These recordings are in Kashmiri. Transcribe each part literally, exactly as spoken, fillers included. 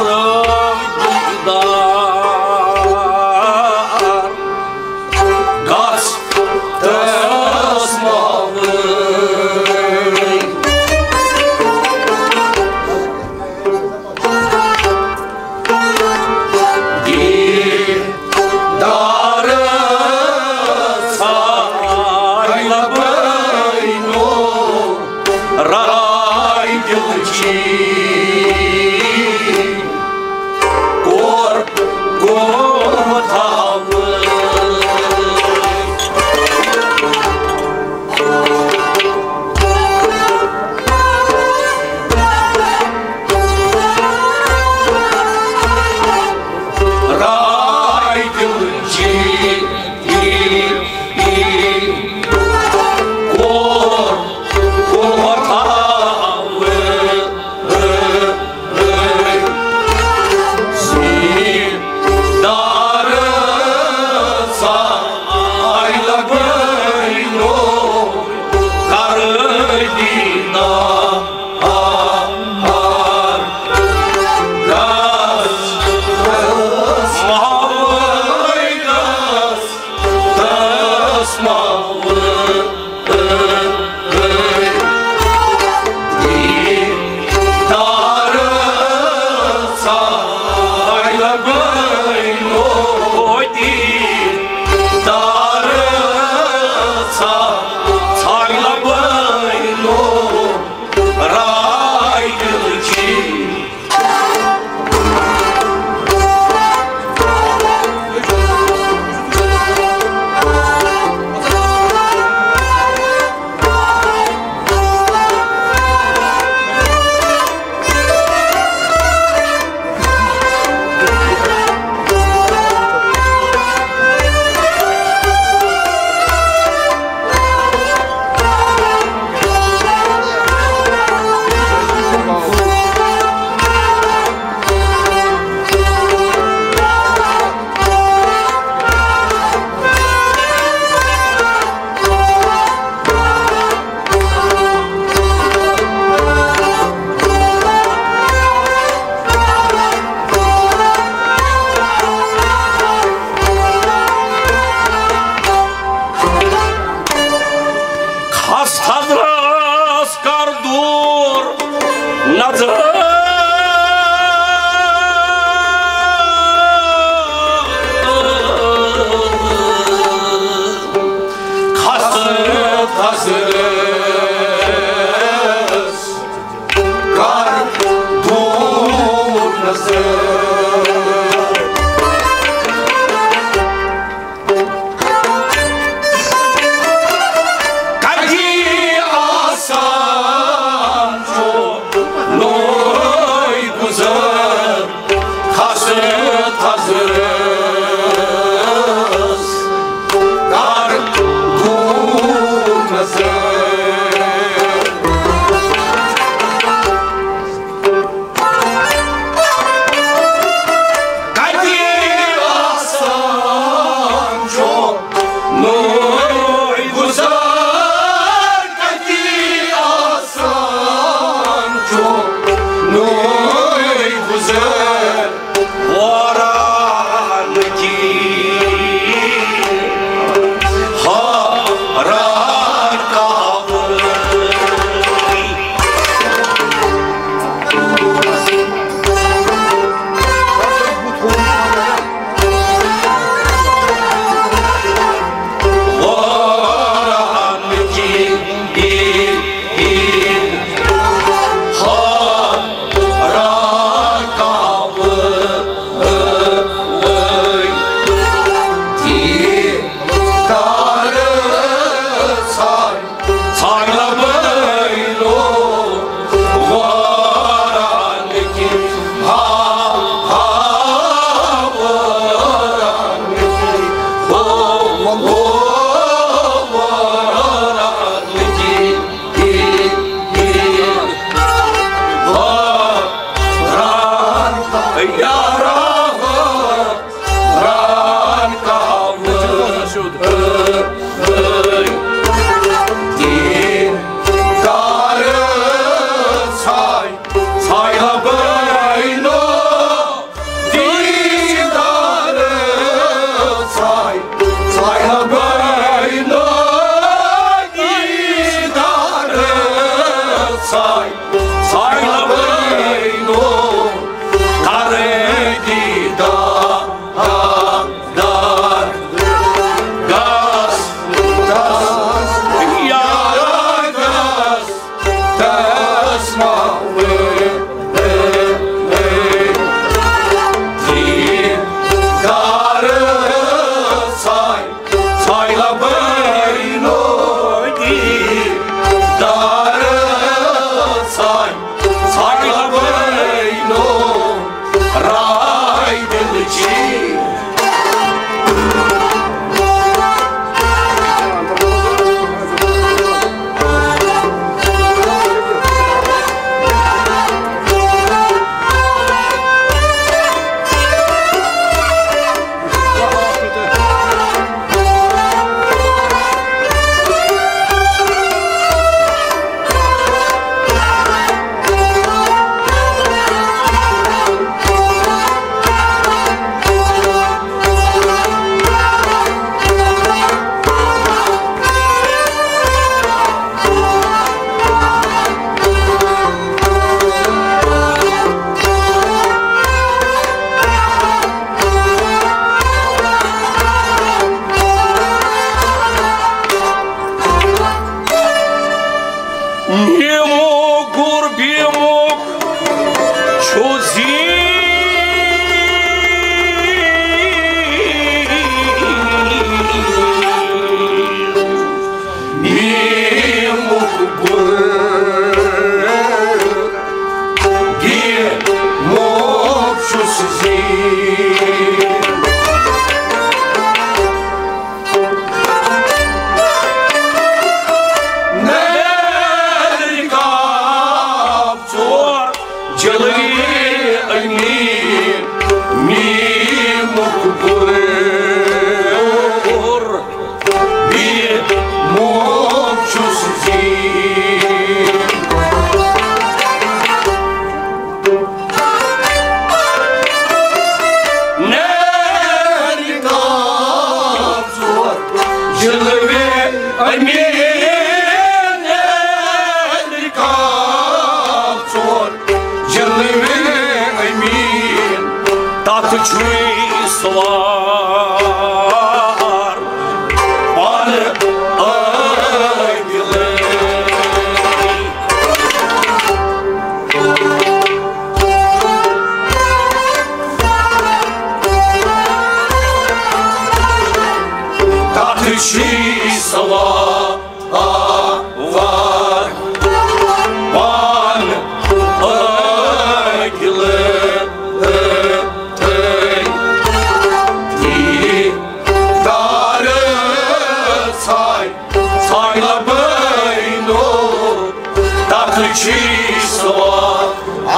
دیٖدار گژھ تسماوٕنۍ۔ دیٖدار ژھانٛڈ لبٲے نوٗر رائے دِلچی۔ کور، کور تھاوٕ۔ رائے دِلچی۔ کور، کور تھاوٕ۔ دیٖدار ژھانٛڈ لبٲے نوٗر رائے دیٖدار گژھ، محبوب گژھ تسماوٕنۍ۔ دیٖدار ژھانٛڈ لبٲے نوٗر، دیٖدار ژھانٛڈ، ژھانٛڈ لبٲے نوٗر رائے دِلچی۔ کھس تھزرس کر دوٗر نظر۔ کھس تھزرس کر دوٗر نظر۔ کتی آسان چھُ نوٚوُے گُزر، کھس تھزرس کر دوٗر نظر۔ کتی آسان چھُ نوٚوُے گُزر، کتی آسان چھُ نوٚوُے گُزر۔ واران کی ہاران کاوٕ۔ موج چھُس زیٖر۔ نیر کعب ژور جلوے امیٖن، میٖمُک بُر۔ بے موج چھُس زیٖر۔ نیر کعب ژور جلوے امیٖن، نیر کعب ژور جلوے امیٖن، تتھ چھُے سوار پانہٕ عٲدِلٕے۔ تتھ چھُے سوار آوار پان عٲدِل۔ دیٖدار ژھاے، ژھاے لبینو، تتھ چھُے سوار۔ آ،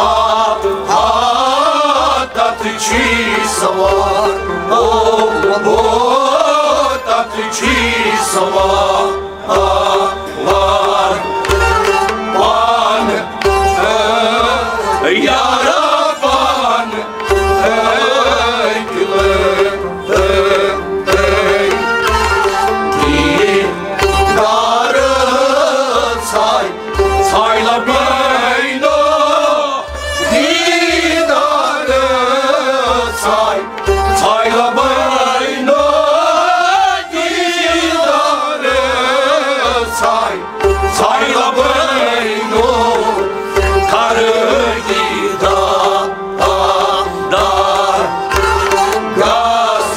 آ، تتھ چھُے سوار۔ او، او، تتھ چھُے سوار۔ آوار پان، یارا پان، اے دل، اے، اے، دیٖدار ژھاے، ژھاے لبینو۔ دیٖدار ژھاے، ژھاے لبینو۔ دیٖدار ژھاے، ژھاے لبینو۔ کر دیٖدار، دار، گژھ،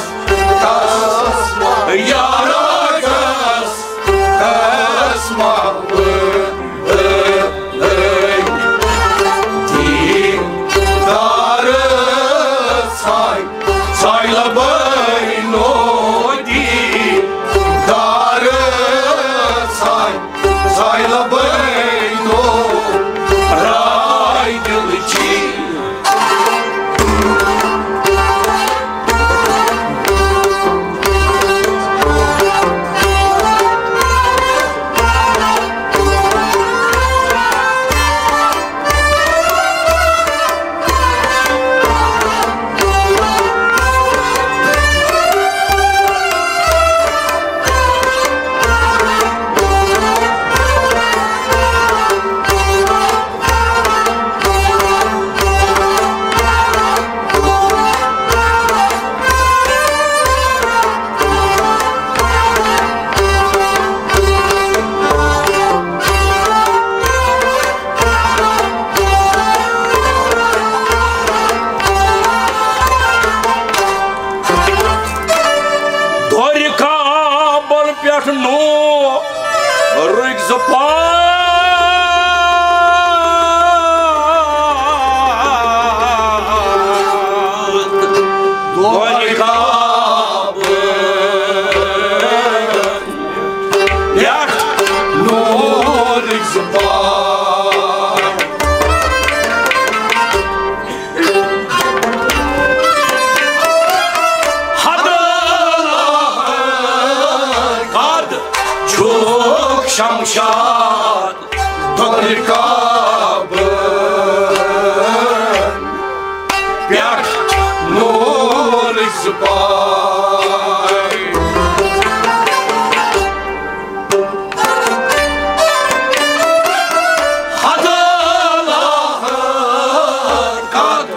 گژھ، یارا گژھ، گژھ محبوب۔ دیٖدار ژھاے، ژھاے لبینو۔ دیٖدار ژھاے، ژھاے لبینو۔ راے دل چی دورِ کابل پٮ۪ٹھ نوٗر رُکۍ زٕ پاتھ۔ دورِ کابل پٮ۪ٹھ نوٗرٕکۍ زٕ پاتھ۔ حد قد چھُکھ شمشاد دورِ کابل پٮ۪ٹھ نوٗرٕکۍ زٕ پاتھ۔ حد قد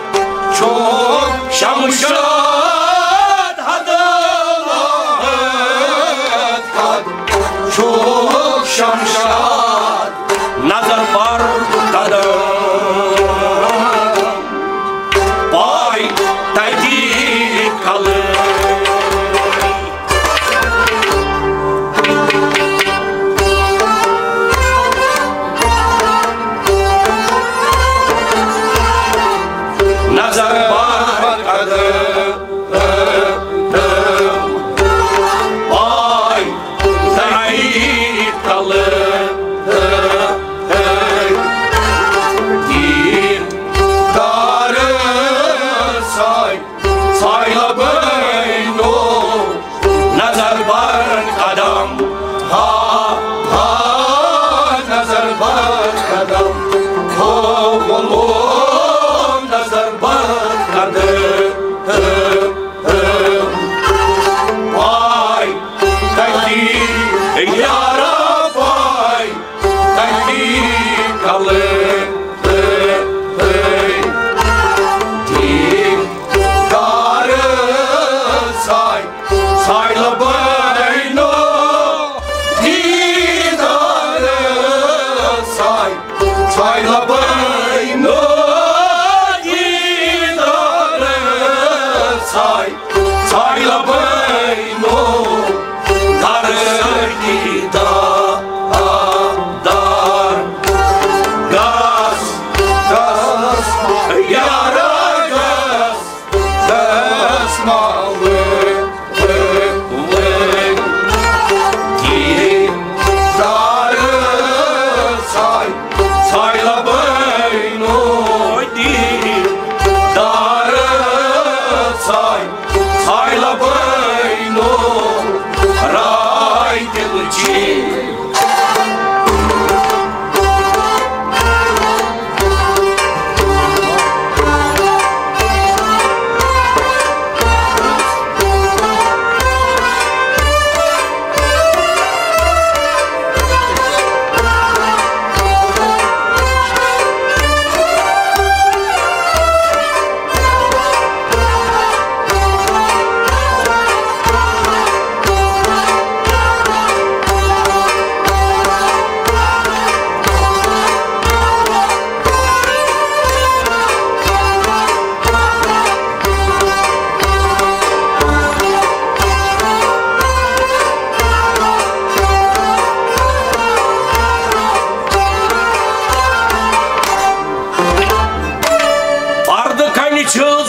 چھُکھ شمشاد، حد قد چھُکھ شمشاد، نظر بر قدم پاے تتی کلہٕ۔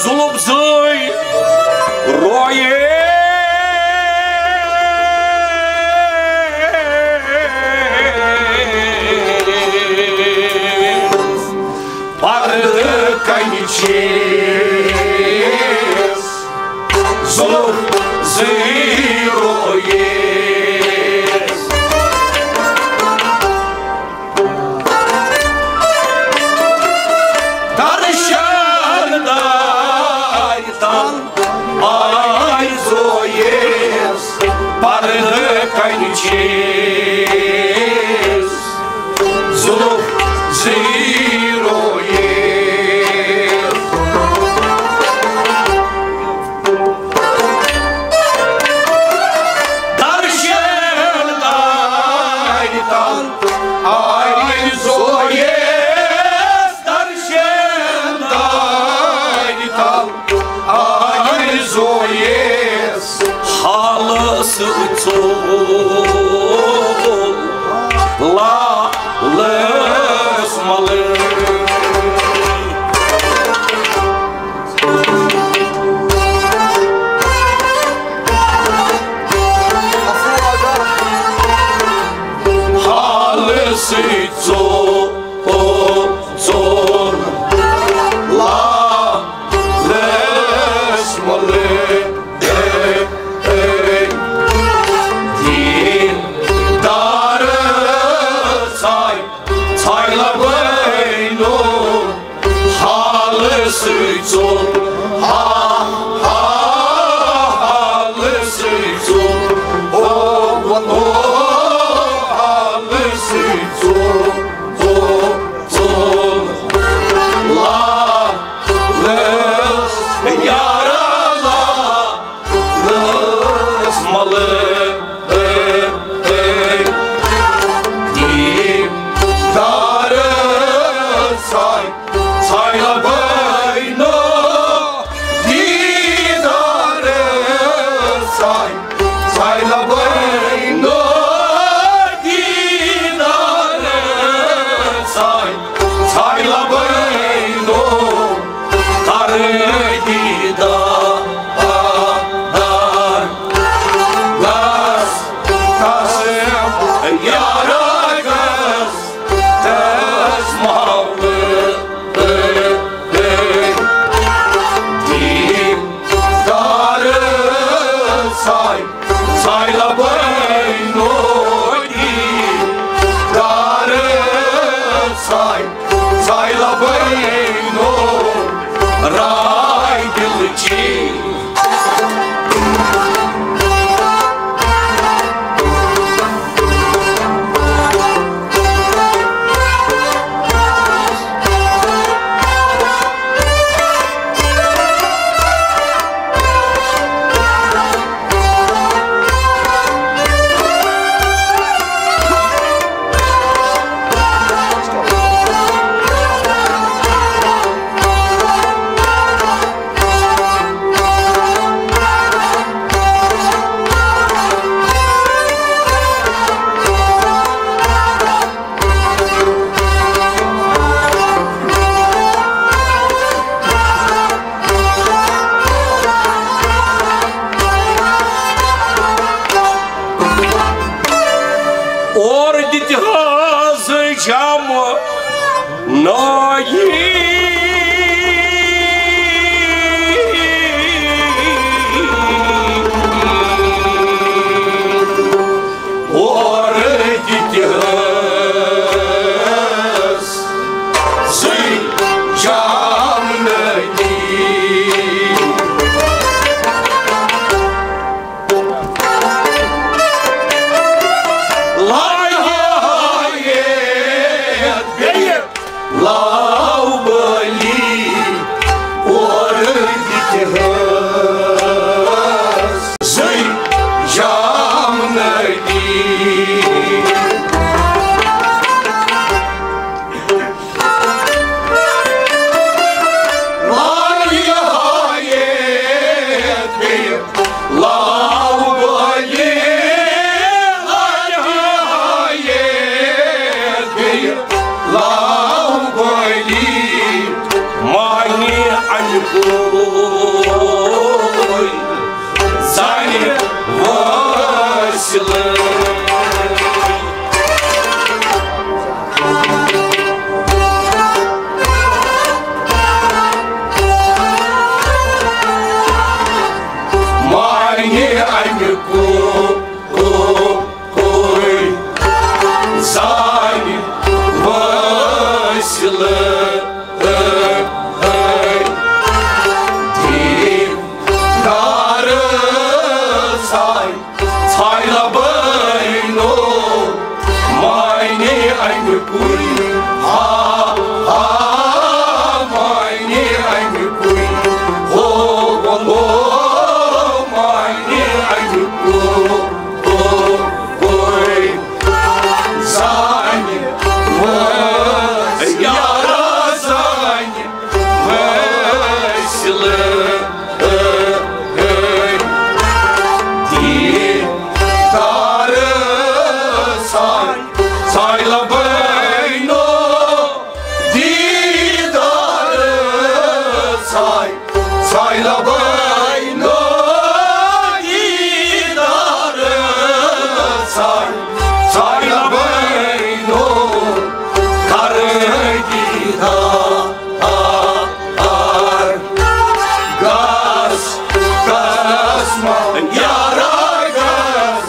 ظلم زٲے رویے۔ پردٕ کنہِ چھِ ظلم زٲے رویے۔ درشن دار تن آے زویس، پردٕ کنہِ چھِس ظلم زٲے رویس۔ درشن دار تن آے زویس، درشن دار تن آے زویس۔ حالس ژوٚل لالس ملے۔ حالس ژوٚل، ژوٚل لالس ملے۔ دیٖدار ژھاے، ژھاے لبینو۔ حالس ژوٚل، ہا، ہا، حالس ژوٚل، او، او، حالس ژوٚل، او، ژوٚل۔ لالس یارا لا لس ملے۔ دیٖدار ژھاے، ژھاے لبینو۔ دیٖدار ژھاے، ژھاے لبینو۔ دیٖدار ژھاے، ژھاے لبینو۔ کر دیٖدار، دار، گژھ، گژھ، یارا گژھ، دس محبت۔ دیٖدار ژھاے، ژھاے لبینو۔ دیٖدار ژھاے، ژھاے لبینو۔ راے دل چی۔ اور دِتہِ حظ جام نٲیی۔ اور دِتہِ حظ زٕے جام نٲیی۔ لایہِ ہایت بیٚیہِ۔ زانہِ وٲصلہٕ۔ معنی اَمہِ کو، کو، کوئی زانہِ وٲصلہٕ۔ دیٖدار سان ژھاے لبینو، معنی اَمہِ کُے، ہا، ہا، معنی اَمہِ کُے، ہو، ہو، معنی اَمہِ کُے، ہو، کوئی زانہِ وٲصلہٕ، یارا زانہِ وٲصلہٕ۔ دیٖدار سان ژھاے لبینو، دیٖدار سان ژھاے لبینو، دیٖدار سان ژھاے لبینو، کر دیٖدار۔ آ، آ، گس، گس ما، یارا گس،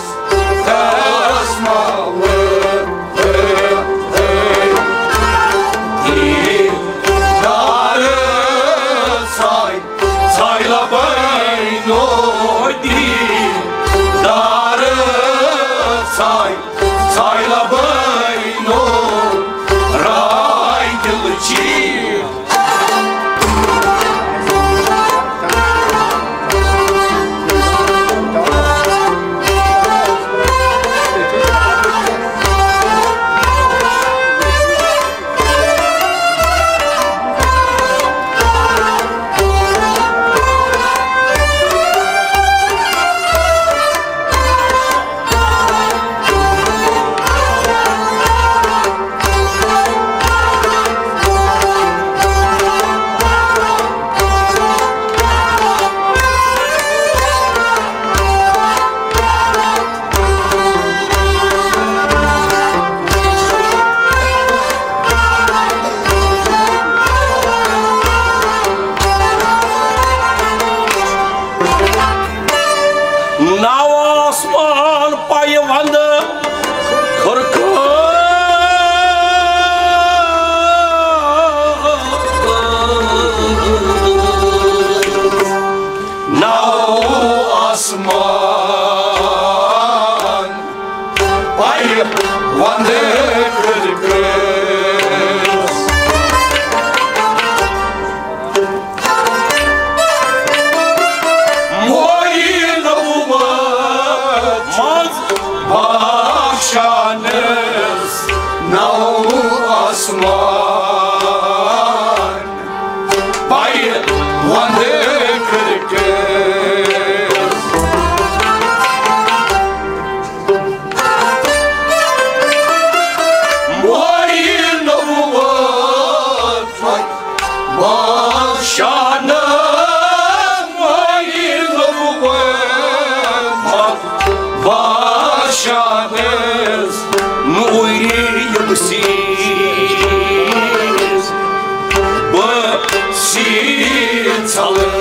گس ما، وٲ، وٲ، وٲ۔ دیٖدار سان ژھاے لبینو، دیٖدار سان ژھاے لبینو، راے دِلچی۔ نو آسمان پایہِ وندٕ کھُرکہٕ۔ نو آسمان پایہِ وندٕ کھُرکہٕ۔ مویی نبوت منٛز بادشاہنس نو آسمان پایہِ وندٕ کھُرکہٕ۔ مویی نبوت بادشاہنس، مویی نبوت بادشاہنس، نوری یبسیز، بسیز ژھلہٕ۔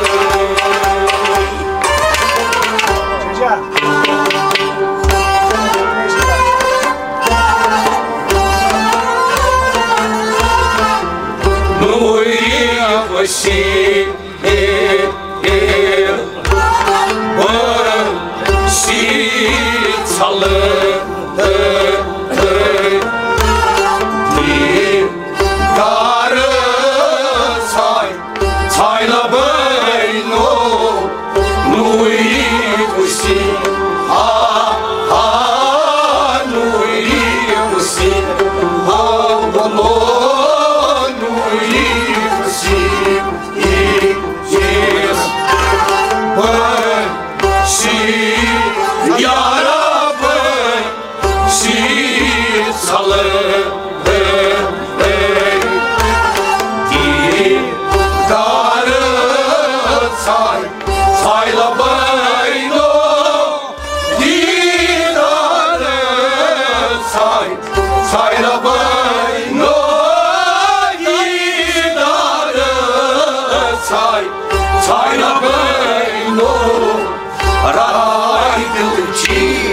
نوری وسی، اے، اے، وسی ژھلہٕ، اے، اے، دیٖدار سان ژھاے لبینو، نوری وسی، ہا، ہا، نوری وسی، ہا، بولو، نوری وسی، ای، ای، بسی، یارا بسی، ژھلہٕ، اے، اے، دیٖدار ساے، ساے لبینو دیدار ساے، ساے لبینو دیدار ساے، ساے لبینو رائے دل چی۔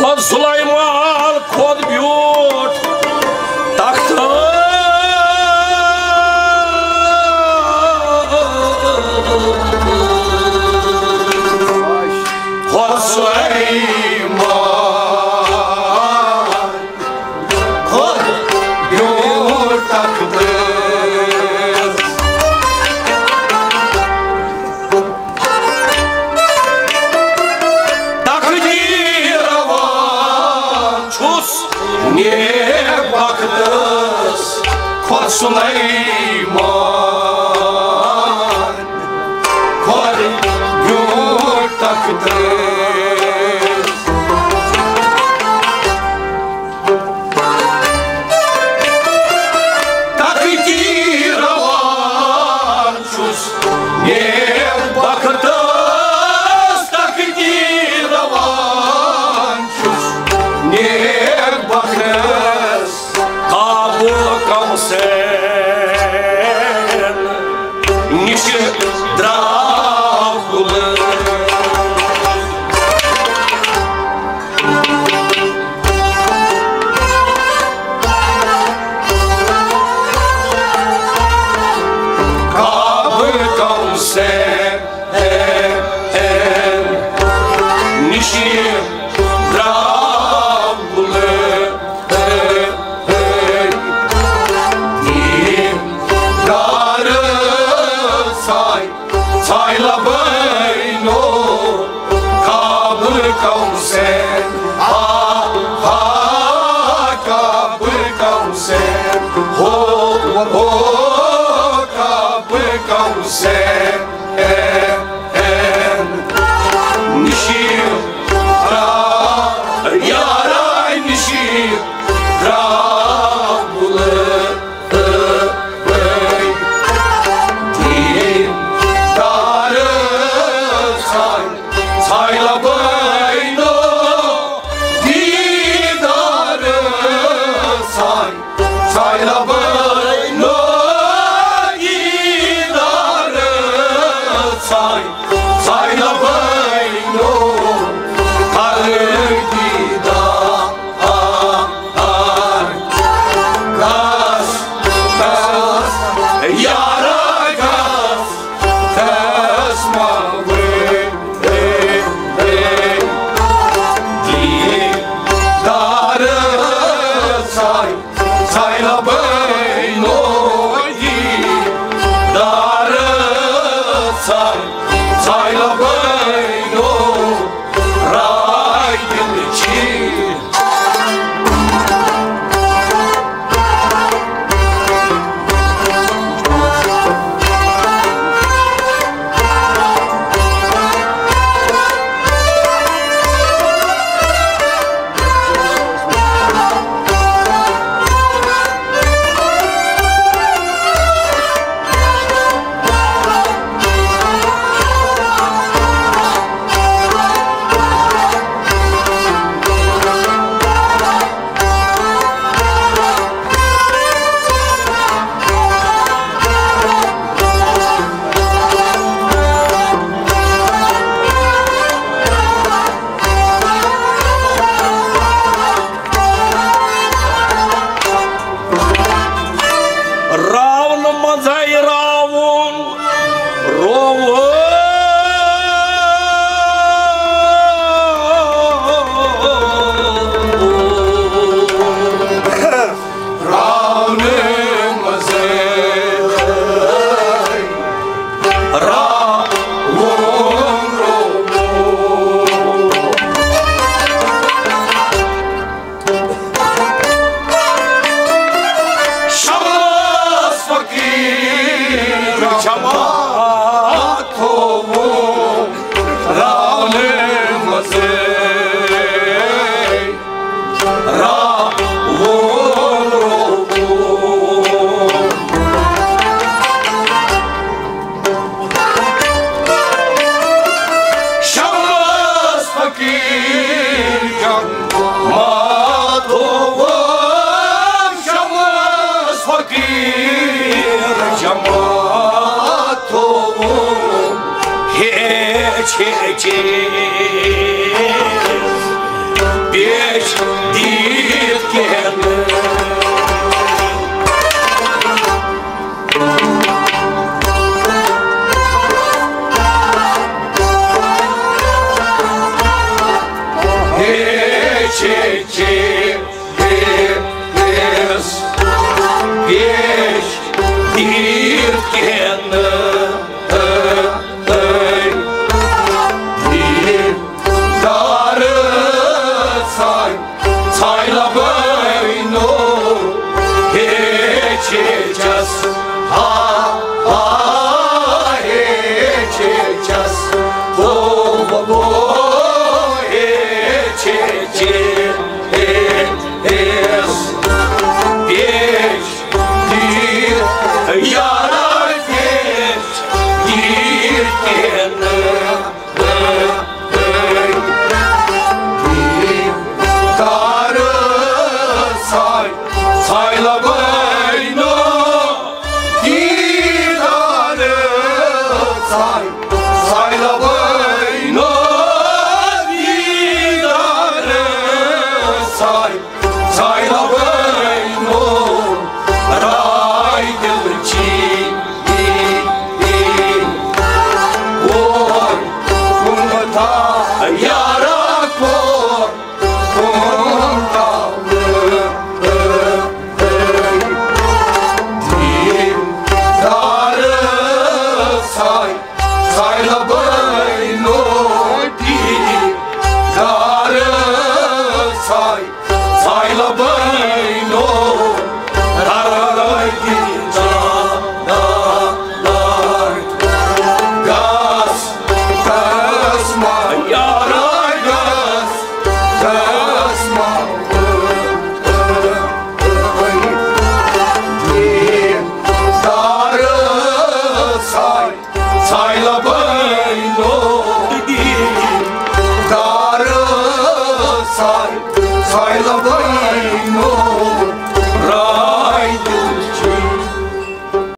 کھوٚت سلیمان، کھوٚت بیوٗٹھ تختس۔ کھوٚت سلیمان، کھوٚت بیوٗٹھ تختس۔ تقدیر روان چھُس نیک بختس، کھوٚت سلیمان، کھوٚت بیوٗٹھ تختس۔ تقدیر روان چھُس نیک بختس، تقدیر روان چھُس نیک بختس۔ قاب کوثر نِش درٛاو گُلہٕ۔ قاب کوثر نِش درٛاو گُلہٕ۔ دیٖدار ساے، ساے لبینو قاب کوثر۔ آ، آ، قاب کوثر۔ ہو، ہو، قاب کوثر۔ اے، اے، نِش درٛاو، یارا نِش درٛاو گُلہٕ۔ دیٖدار ساے، ساے لبینو دیٖدار ساے، ساے لبینو دیٖدار ساے، ساے لبینو کر دیٖدار۔ آ، آ، گژھ، گژھ، یارا گژھ، گژھ ما وٲے، اے، اے، دیٖدار ساے، ساے لبینو دیٖدار ساے، ساے لبینو رائے دل چی۔ چیز پیش دِتھ کینٛہہ۔ ہے چے چے پیش پیش دِتھ کینٛہہ۔ دار سان سان لبینو۔ ہے چے چس ہا ہا۔ ہے چے چس ہو ہو۔ ہے چے چے ہے ہے۔ پیش دِتھ یارا پیش دِتھ کینٛہہ۔ کار ساے ساے لبا۔